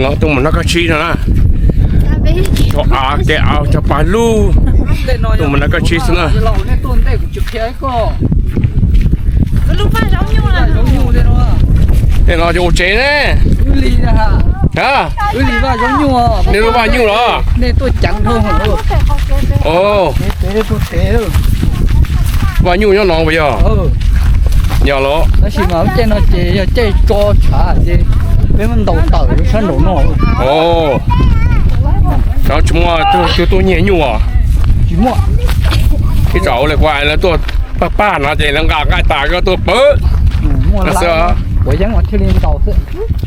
Los tuaj mus noj kab tsib no na. Cov av kev av cov pag lug, tuaj mus noj kab tsib xwb na. Tej no ces ua tsev ne. Nej lub vaj nyuj los? Vaj nyuj nyob no puas yog? Yog los? Tab sis mas caij no ces yog caij tso tshav ces peb muab ntaus tawm rau sab nraum no. Tsis muaj tus tuaj nyiag nyuj os? Tsis muaj. Ib tsam ua li kuv hais lawv tuaj pag pag no ces lawv nqa nqaij tas koj tuaj pawv. Muaj xwb. Kuv yeeb mas thiaj li ntaus xwb,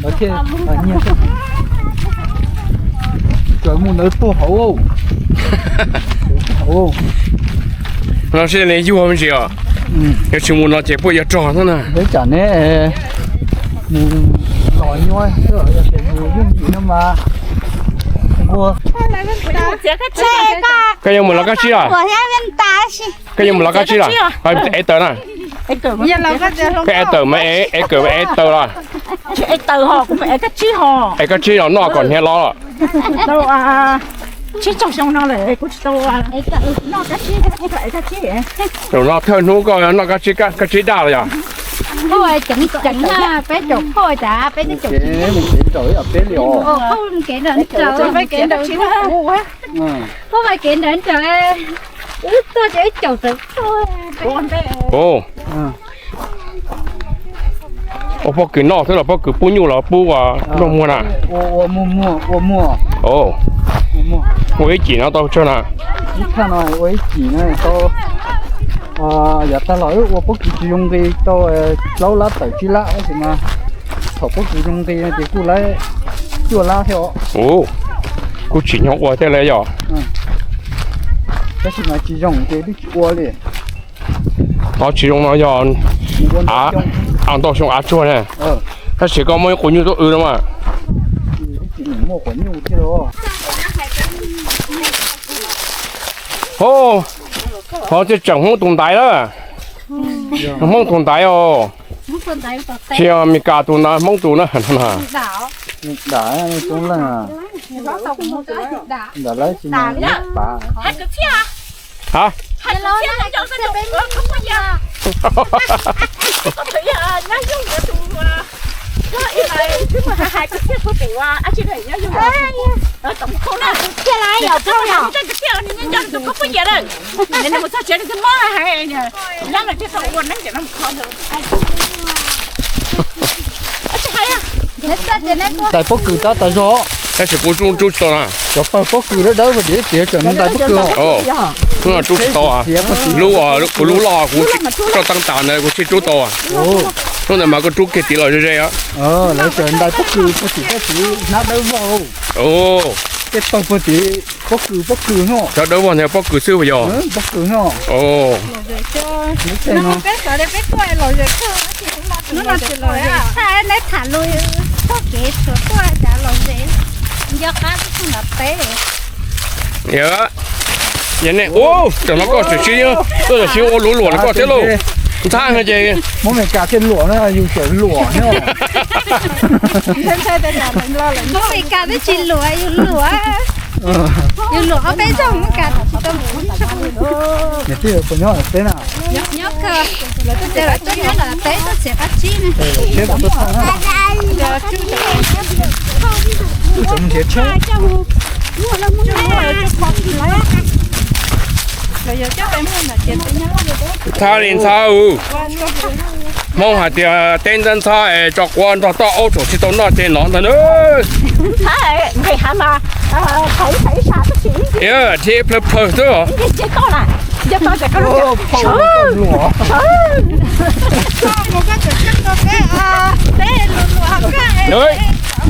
lawv thiaj nyiag xwb. Tseem mus ntawd tuaj hauv. No seb li yuag me ntsis os. Yog tsis mus no ces puaj yuav rog xwb na. Peb tsam neb mus los nyuaj xwb, yog tias mus yooj yim no mas nquag. Koj yuav mus los koj tsib los? Koj yuav mus los koj tsib los? Ev taws na. Koj ev taws mas ev kawm ev taws los? Ev koj tsib los noj kom hniav los. Tsib caug xyoo no lawm kuv tsis tau. Zaum no thawj hnub koj noj kab tsib daj los yog? Peb caum phauj cas peb caum kev ntawd, phauj kev ntawd, phauj kev ntawd, wb tuaj ces wb caum tawm. Ua pob kws noj xwb los pob kws pub nyuj los pub ua noj muag na? Ua ib cim no tau tsawg na? Ib thaj no ua ib cim no tau, yav tag los wb ua pob kws tsis zoo nqi tau plaub lab tawm tsib lab tab sis mas thaum pob kws zoo nqi no ces kuj lab cuaj lab thiab os. Kuj tsim nyog ua thiab li yog. Tab sis mas tsis zoo ces twb tsis ua li. Qhov tsis zoo no yog av, ntau xyoo av tsuag na. Tab sis koj muab ib qus nyuj tuaj wb no mas. Ho, ho tseem Hmoob tus ntaiv na. Hmoob tus ntaiv os. Tsis yog Mes Kas tus na, Hmoob tus na. Ha? Ntais pob kws tab tas zog. Tab sis kuv rub tsis tau na. Cov pawg pob kws dawb dawb tias tseem ntais pob kws. Rub tsis tau. Lub, kuv lub loj kuv tso taab tas ntawd kuv thiaj rub tau. Lub ntawd mas koj rub kiag tid los ze ze. Lawv tseem ntais pob kws puag tim tej hnab dawb vog. Tej pawg puag tim pob kws, pob kws no. Cov dawb vog ntawd pob kws xwb puas yog? Pob kws no. Peb xav tias peb tuaj los ze kawg, hnub no tsis los ze, neb tham lus txoj kev tsuas tuaj cas los ze, nco qab txog nram peb. Yog, yog nej ua tam no koj tseem sib, koj tseem sib ua luv luam li koj thiab lauj. Ntxhab no ces Hmoob Mes Kas thiaj luam na, yus tseem luam thiab. Hmoob Mes Kas twb tsis luam, yus luam. Yus luam ob peb zaug Hmoob Kas tsis tau mus ib zaug. Niam tij lawv puas nyob peb na? Nyob kawg, lawv tuaj tsev, lawv tuaj nyob lawm peb tuaj tsev qab tsib ne. Ntxhab li ntxhab. Hmoob hais tias teb ntxhab ntxhab es tso quav nrog toj aub tsaum tsis tau noj ces nov ntag na. Thiab plhaw plhaw xwb.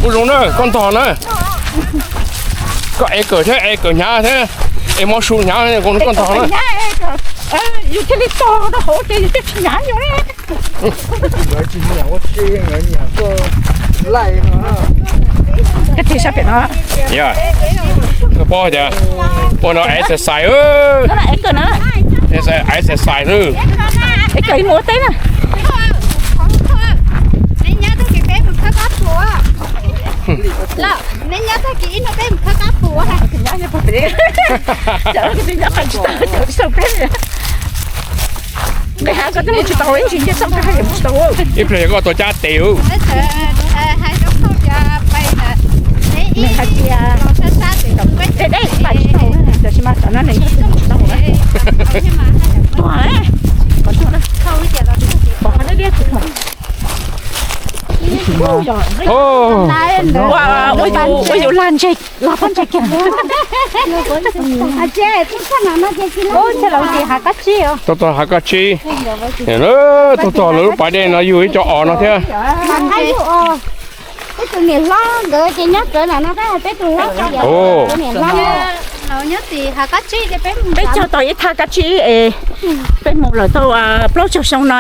Ua zoo na, koj ntog na. Koj ev kawm thiab ev kawm hnyav thiab, ev mov su hnyav, koj ntog na. Koj paub tias ua no exercise, exercise xwb. Tsis tau, tsis tau peb. Nqis hav ko twb mus tsis tau, ib ntsis nce txoj ko haj yam mus tsis tau. Ib pliag yog koj tua cab tes. Nws hais tias deb deb pais tsis tau, tab sis mas tam no nws yog mus tsis tau. Tuag, kom tuag na. Pom qhov deb deb tsis tau. Ua, ua yus lag ntseg, lag pob ntseg kiag. Tuaj txog hav kab tsib, tuaj txog lawv lub pas dej no yug ib co os no thiab. Peb cog tau ib thaj kab tsib es peb mus lawm tau plaub caug xyoo no,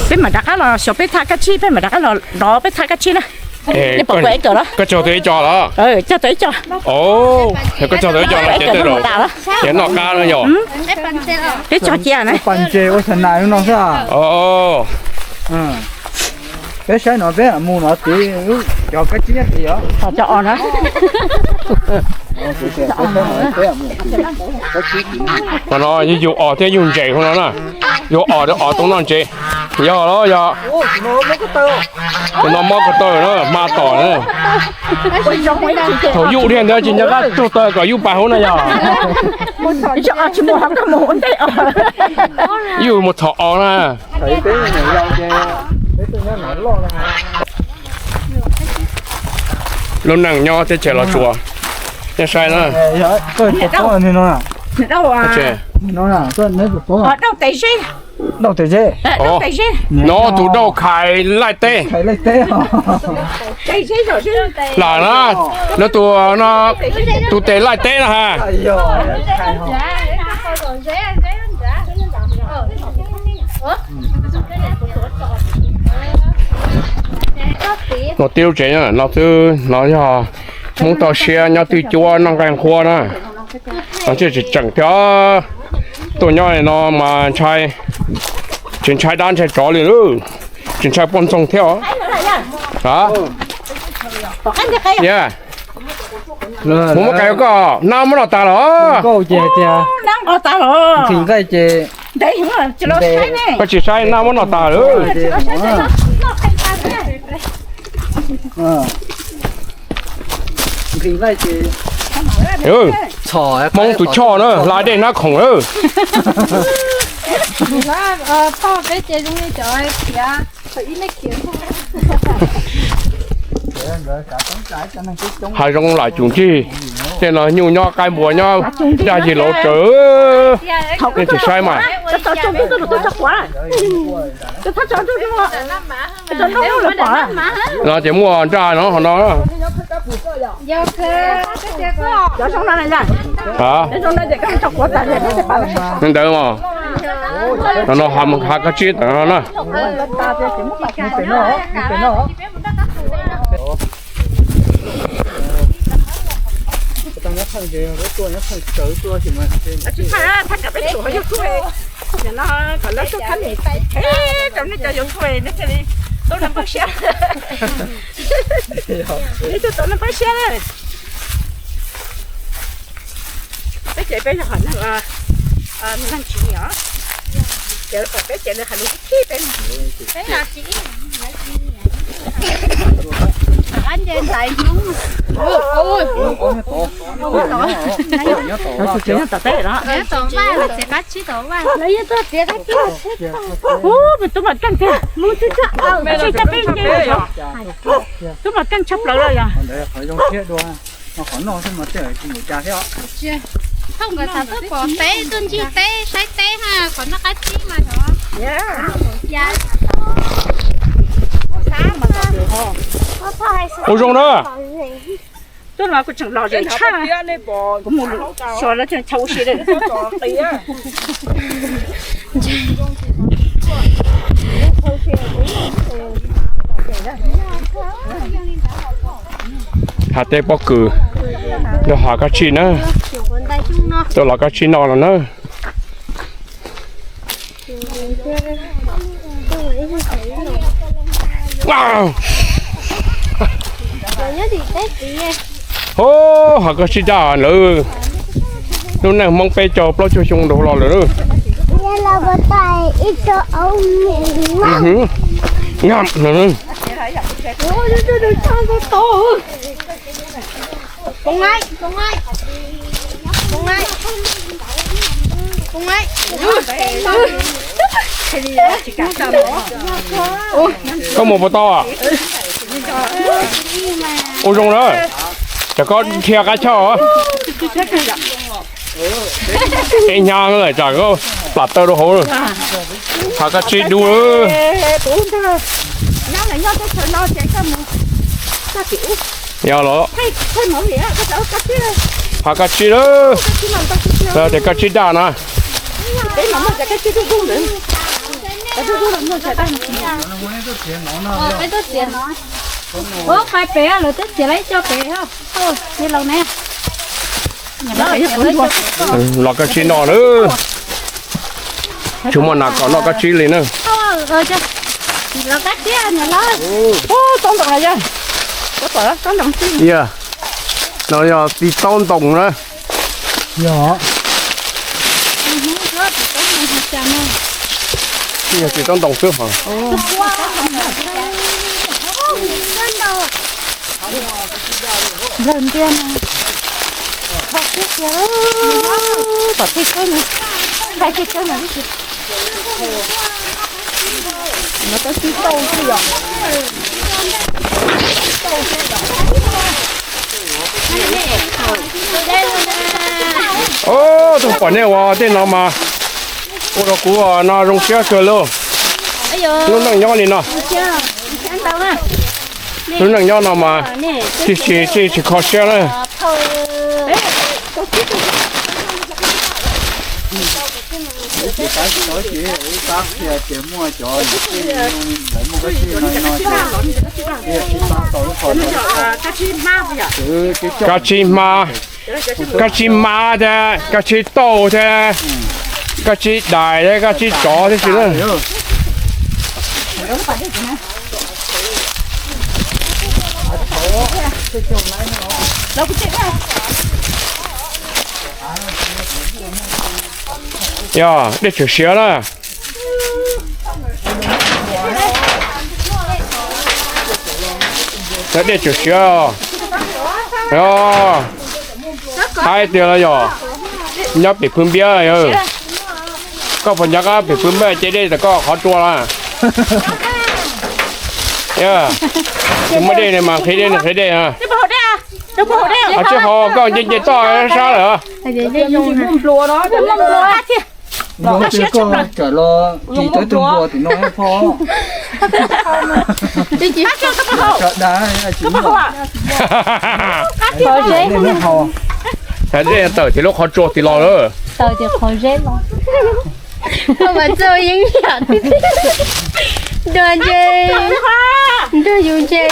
peb mam rov qab los xyuas peb thaj kab tsib, peb mam rov qab los dov peb thaj kab tsib na. Koj cog tau ib co los? Cog tau ib co. Koj cog tau ib co los ces tej zaum ces noj qab no yog. Peb cog cia na. Peb saib no peb mus no tid, cov kab tsib nyob tid os. Cov os na. Qhov no yog yug os thiab yug ntses hauv no na. Yug os, os tau noj ntses. Yog los yog. Tus no mob ko taw na, hma tom na. Thaum yug dhia ntawd tsis nco qab tsuag taw kom yug pas hauv no yog. Yug mus thom os na. Lub neej nyob teb chaws Los Tsuas, nyob saib na. Dauj tes zeb. No tus dauj khais laij teb. Lam na, no tus, tus tes laij teb no ha. No tib lub tsev no xwb, no yog Hmoob toj siab nyob twj cuab noj nqaij nqhuab na. No tseem tseem thiab, tuaj nyob no mas ntshai, tsis ntshai dab ntshai tsov li, tsis ntshai poj ntxoog thiab os. Muab muab qais rau koj, nab muab noj tas los? Koj tsis saib nab muab noj tas lawm. Hmoob tus choj na, hla dej hnab khoom lawm. Hav zoov lam cum ntsig, tej no nyuj nyob qaib npua nyob, daj yig lauv tsaws. Nej tsis saib mas. No ces muaj nraj no hov no. Ntawd mas, no no hav kab tsib tam no na. Peb ces peb yog hom neeg, neeg tsis nyiam, ces peb ces nws hais lus khib khib peb. Tub mas keej tiag, tub mas keej tshaj plaws los yog. Thooj nkawd xav tuaj pom teb, tuaj ncig teb, saib teb na, qhov noj qab tsib mas yog. Ua zoo na. Tuaj no kuv tseem lom zem tshaj, kuv mus xyuas lawv tseem chaw ua si li. Hav teb pob kws, yog hav kab tsib na, tuaj lov kab tsib noj no na. Hov koj sib daj lawm. Lub neej Hmoob peb caug plaub caug xyoo ntau los lawm. Ngam no. Koj mus puas tau? Ua zoo na, tsam koj dhia qab choj. Ib hnyav lawm tsam koj plam taw rau hauv. Phav kab tsib dub. Yog los, phav kab tsib lawm. Tias kab tsib daj na. Peb tuaj txiav no. Ua qhov pem lawv twb txiav lawm ib co pem. Li laus ne. Los kab tsib noj na. Tsis muaj nas kom noj kab tsib li na. Yog, no yog txiv taub ntoos na. Yog, yog txiv taub ntoos xwb hos. Nplawg ntiag no, kho siab tiag, tom tej kawg no, nqaij tej kawg no. No kab tsib tauj xwb yom. Tus pom nej ua tej no mas ua rau kuv no zoo siab kawg li. Lub neej nyob li no, lub neej nyob no mas tsis, tsis, tsis kho siab na. Kab tsib hmab, kab tsib mab thiab, kab tsib tauj thiab, kab tsib dais thiab, kab tsib tsov thiab si na. Yog dej tsawm siav na. Yog dej tsawm siav. Yog, haib tiag los yog nyob pem pw npiab. Koj puas nyob qab pem pw npiab ces dej tawm koj qhov tsua lawm. Tsis muaj dej ne mas nqhis dej, nqhis dej. Tsis haus, koj nce nce toj sab lawm. Koj tsis koj tawm los ris tau tus npua tim no phob. Tawm tim lub qhov tsua tim los lawm. Tawm tim qhov zeb los. Koj mas txawj yeeb yam. Nrog nce, nrog yus nce.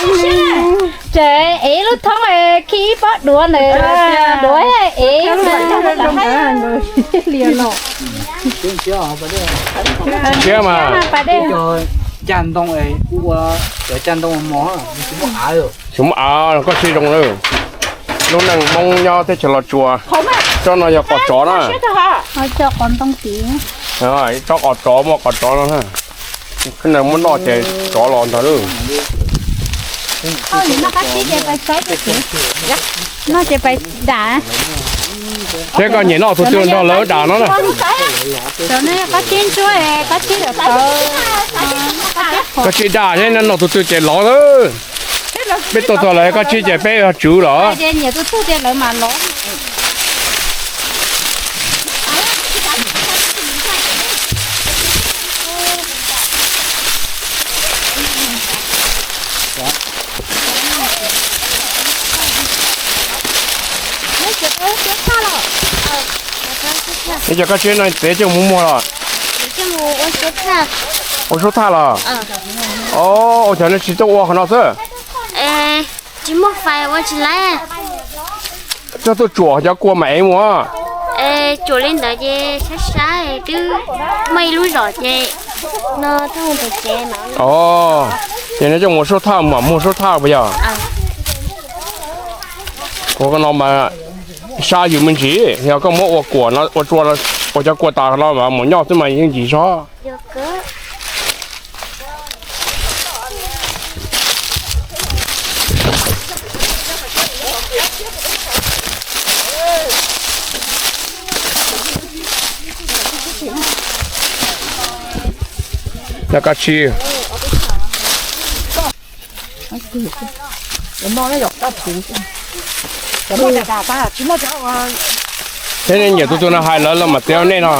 Tseem ev lub thoob khi ib pob duav ntawd, duav ev. Siab mas. Caj ntoo ua cov caj ntoo mos, tsis muaj av koj siab zoo lawm. Lub neej Hmoob nyob teb chaws Los Tsuas. Tsob no yog qos tsov na. Tsob qos tsov, muaj qos tsov no na. Neeg muab noj ces tsov los ntag lauj. Noj ces pais dam. Thiab koj nyiam noj tus twg nrog lawv dam no na. Koj tsib ntsuab, koj tsib dam, koj tsib dam thiab noj tus twg ces lov lawm. Peb tua tau lawm koj tsib ces peb yog tswv lawm. Ib co koj tsib no txiav coj mus muag los? Ua suab thaj los? Os, ua cas nej tsis tuaj ua qhov no xwb? Tsis muaj fais ua tsis laib. Koj tuaj tsuam cov kua mam ev mus. Tsuam li ntawd ces saib saib twb muaj ib lub zos ces no. Os, ces nej coj mus suab thaj mam muag suab thaj puas yog? Ua no mas Sab yws me ntsis, yog koj muab ua kuam no, ua tsua, ua cov kua tas no mas mus nyoj xwb mas yeej ntsim zog. Noj kab tsib. Thiab nej nyiam tus twg no hais lawv los mam txiav nej no.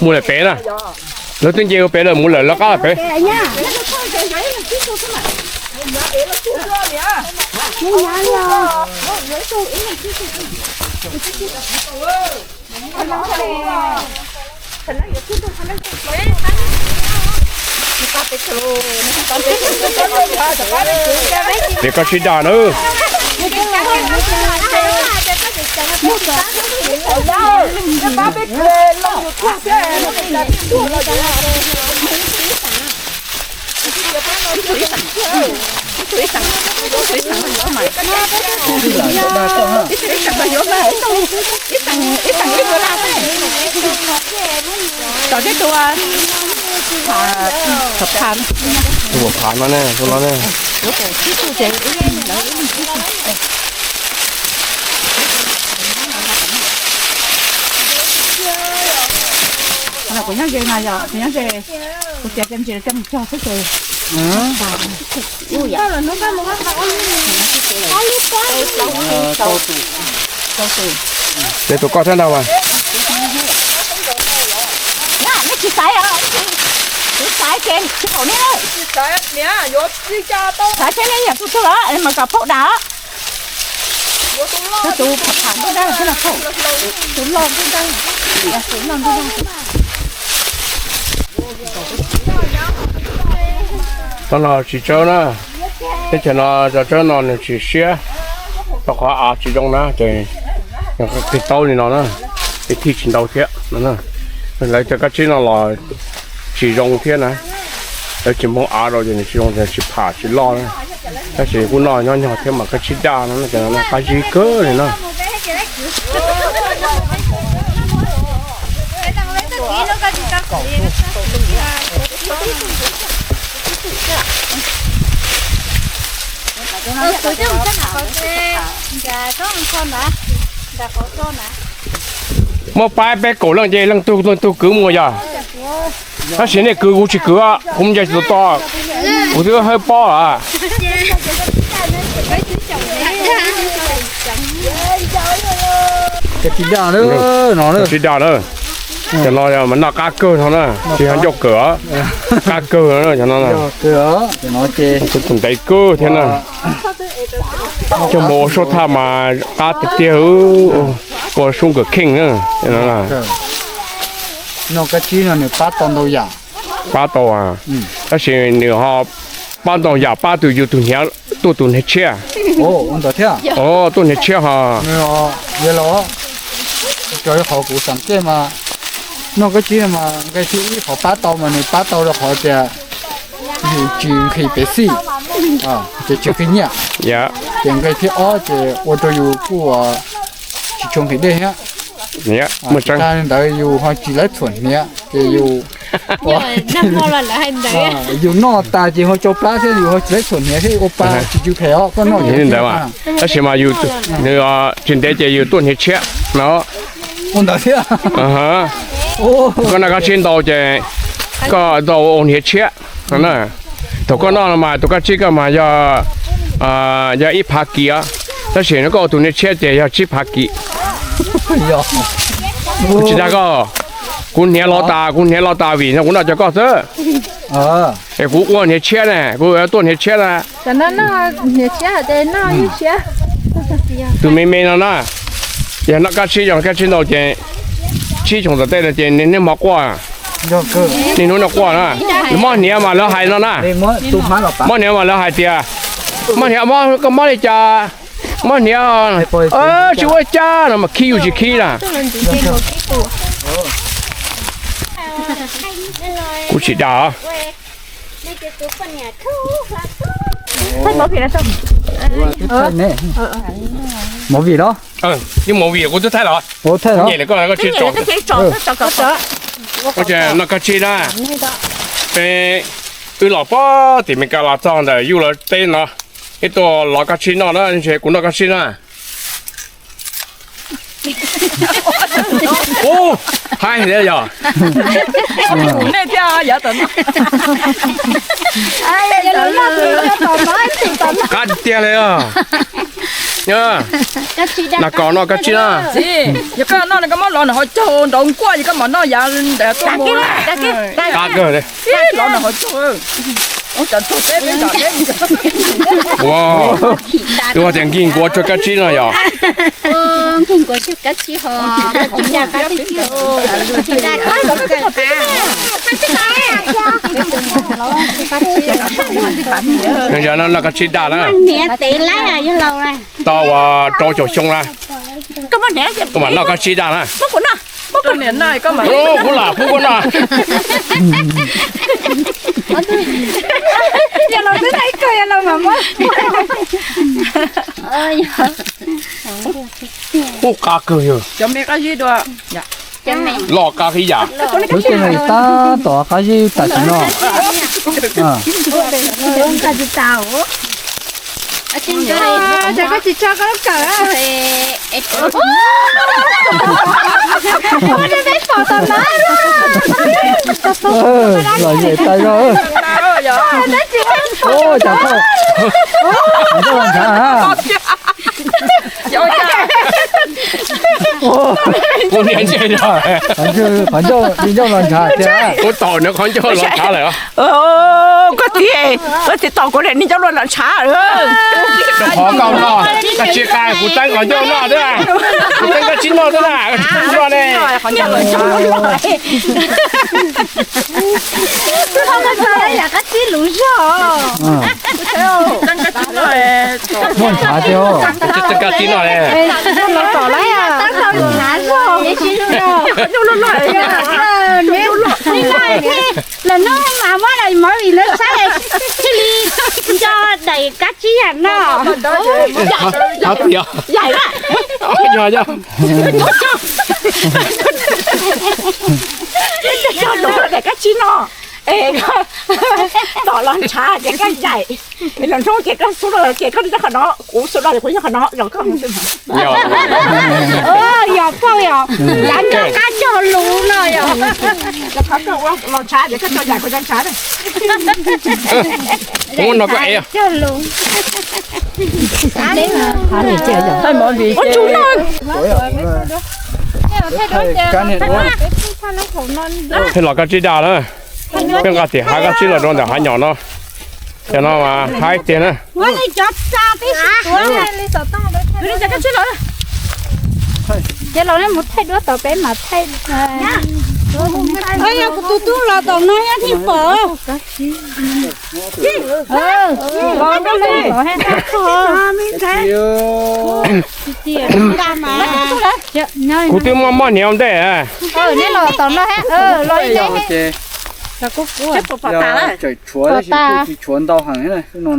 Mus lawm pem na. Lawv twb nce ua pem lawm, mus lawm lawv qab lawm pem. Ces koj sib daj na. Tom tej tus, tus phav no ne, tus no ne. Kuv nyob ze no yog kuv nyob ze, kuv tias cov ntses coj mus cog xwb ces. Ces tus koj thiab ntag mas. Nej tsis xaiv os, tsis xaiv ces tsis haum nej. Xaiv thiab nej nyiam tus twg los mas kom phauj dam. Tus tham ntuj dab thiab no phauj, tus loj ntuj dab, tus loj ntuj dab. Tsob no tsis tsawb na, teb chaws no cov tsawb no nws tsis siab, rau qhov av tsis zoo na ces qig taub li no na, ces thij tsis ntau thiab. Lawv cov kab tsib no los tsis zoo thiab na, lawv tsis moog av rau ces nws tsis zoo, tsis pham tsis loj na. Tab sis kuj noj nyob nyog thiab mas kab tsib daj no, qab zib kawg li na. Muab pab peb kaum leej ces leej tug leej tug kwv mus yog. Tab sis nej kwv kuv tsis kwv, kuv nce tsis tau toj, kuv twb hawb pob lawm. Kab tsib daj na, cov no mas noj qab kawg no na, tsis yog ncauj kawg, qab kawg no. Tus ntev kawg thiab na. Coj mus ua suab thaj mas qab tiag tiag, ua suab nkawm kheej na. Noj kab tsib no nws pab tau ntau yam. Pab tau, tab sis nws ho pab ntau yam, pab tus yus tus hniav tuaj tus hniav tshiab. Tuaj hniav tshiab ho. Yog los, raws li qhov kuv xam kej mas, noj kab tsib mas nqe thib ib qhov pab tau mas nws pab tau rau qhov tias yus tsis nqhis pev xij, ces tsis qhib nyiaj. Ces nqe thib ob ces ua rau yus kuj tsis tshua nqhis dej thiab. Tsis tas li ntawd yus ho tsis laib txhuam hniav ces yus, yus noj tas ces ho tsau plab thiab yus ho tsis laib txhuam hniav thiab ua pa tsis tsw phem os koj noj. Tab sis mas nws tsis ntev ces yus tuaj hniav tshiab no. Ua ntawd thiab. Koj noj kab tsib ntau ces koj ntau ua hniav tshiab no na. Thaum koj noj no mas tus kab tsib koj mas yog, yog ib phav kis, tab sis koj ua tus hniav tshiab ces yog tsib phav kis. Kuv tsis dag koj, kuv hniav los tas, kuv hniav los tas vim no kuv noj cov koj xwb. Es kuv ua hniav tshiab ne, kuv tuaj hniav tshiab na. Tus me me no na, yog noj kab tsib, yog kab tsib ntau ces tsib xyoo tom tej no ces niaj hnub quaj, niaj hnub noj quaj na. Mob hniav mas lawv hais no na, mob hniav mas lawv hais tias, mob hniav, koj mob li cas, mob hniav, tsis ua cas no mas khib yus tsis khib na. Kuv tsis dag. Thaij movie los? Ua, twb thaij ne. Movie los? Yeej movie kuv twb thaij los. Ua thaij los. Nyem li koj, koj tsis tso. Noj koj tsib na. Peb, wb los puag tim Meskas los txog ntawm Yuj lawv teb no, ib tuaj lov koj tsib noj na, ntshe kuv noj koj tsib na. Ub, haib thiab yog. Nej thiaj yav tom no. Qab tiag li os. Nag kos noj koj tsib na. Yog koj noj no koj muab los nram hauv caug nraud nkuaj, yog koj mam noj yav ntawd tuaj mus. Qab kawg li. Los nram hauv caug. Ua, twb tias nkig nkuav tsuag koj tsib no yog. Nkig nkuav tsuag koj tsib ho. Yog no noj koj tsib daj na. Tau ua rau caum xyoo na. Koj mam noj koj tsib daj na. Kuv lam pub koj noj. Ub, qab kawg yog. Loj qab ib yam. Lub caij no tab tom qab zib tam sim no. Lom zem tas zog. Ua cas thauj, qhov ncauj los ntshav. Qhov ncauj, qhov ncauj los ntshav tiag. Kuv tom nws qhov ncauj los ntshav lawm. Koj txiv, koj txiv tom kuv niag ncauj los ntshav. Rau qhov koj noj koj tsib qab, kuv teeb qhov ncauj noj xwb, kuv teeb koj tsib noj xwb na, koj tsis pub noj ne. Muaj ntshav tiag. Koj tsib noj ne. Los no mas muab los movie no saib thiaj li nco daim kab tsib yam no. Daim kab tsib no es tom los ntshav ces koj yaim, los nroo ces koj xub los ces koj nyob qhov no, kuv xub los ces kuv nyob qhov no los koj. Yog pauj yog, yav nco qab cog lus no yog. Los ntshav ces koj tso yaim kuv tso ntshav. Kuv no koj ev. Thaij los koj tsib daj na. Peb nqa tim hav koj tsib los rau ntawm hav nyom no. Cov no mas haib tiag na. Ces los nej mus thaij duab tom peb mas thaij. Yog kuv tus tub los tom no nyob thiaj pom. Kuv twb mob mob hniav ua ntej. Nej los tom no, los ib tseem tshuav ntau heev no.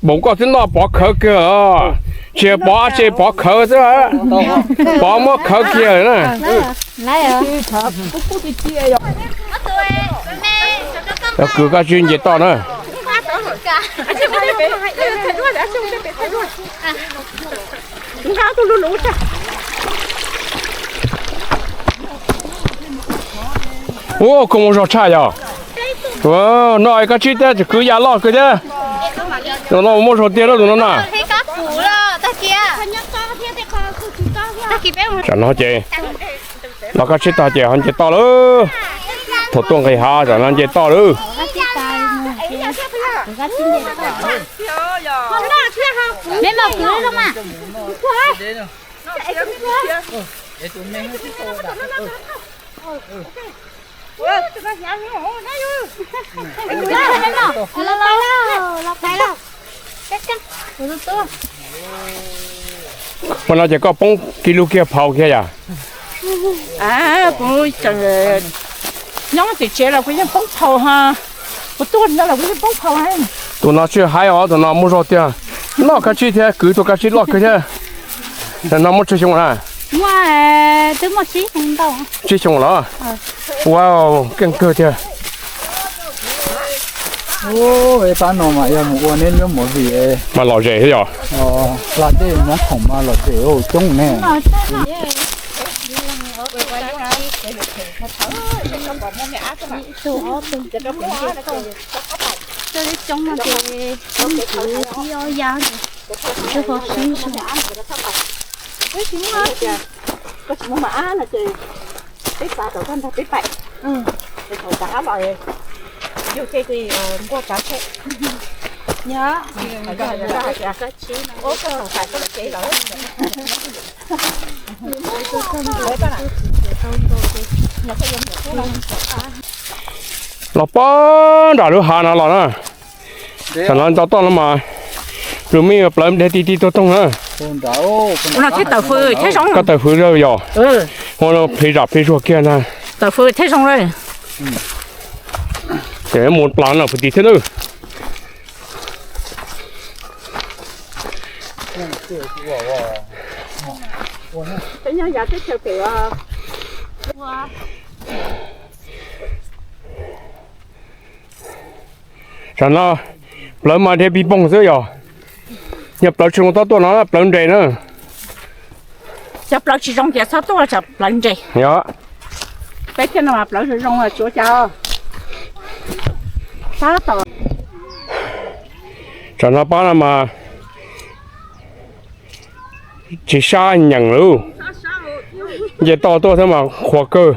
Npaum koj twb noj pov khawv kiag, tsis pov dab tsi pov khawv xwb. Pov muab khawv kiag na. Cov kwv koj tsis nce toj na. Ua, koj muaj zog tshaj yog. Noj koj tsib thiab tseem kwv ya loj kawg thiab. Tus no muaj zog tiag lawm tus no na. Tam no ces los koj tsib tog ces ho nce toj lawm. Thaum tuaj nqis hav tam no nce toj lawm. Ua no ces koj poob kiag lub kiag phau kiag yom? Kuv tseem nyob tim tsev los kuv yeej poob phau ho. Tus no tsis haib os, tus no muaj zog tiag. Loj kab tsib thiab, kwv tus kab tsib loj kawg thiab. Tus no muaj tsawg xyoo na? Tsib xyoo los? Wow, keej kawg tiag. Pab no mas yog mus ua neb lub movie mas lom zem thiab yom. Hla dej nyob khoom mas lom zem coob ne. Coob no ces ib ob ya, koj tsis muaj mas ab no ces peb xav kom koj nrog peb paim. Thaum rov qab los yug thiaj li nquag tsav tsheb. Los pab nram lub hav no los na. Tam no nto toj no mas, lus me plawv nreg ti ti tuag toog na. Ua no thiab tawm fws thiab zoo. Koj tawm fws yog, ua no plig zam plig zuag kiag na. Tawm fws thiab zoo lawm. Ces mus plas no plig ti thiab na. Tam no plawv mas dhia pig poog xwb yog. Yog plawv tsis zoo txhob tuaj no, plawv nres na. Cov plawv tsis zoo ces txhob tuaj, cov plawv nres. Yog. Peb thiaj no mas plawv zoo zoo tsuav cas. Tam no pab no mas tsis sab nyeem lawm. Nce toj tuaj thiab mas qhuav kawg,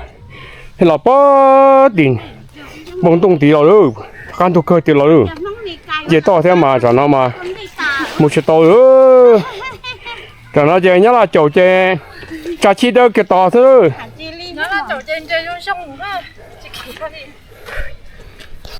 thiaj los pab tim npoo ntooj tid los lawm, qab ntug kawg tid los lawm. Nce toj thiab mas tam no mas mus tsis tau lawm. Tam no ces nyob Laj Caum ces tsa tshib dawb kiag tod xwb. Nyob Laj Caum ces ntses zoo zoo, tsis khiav li.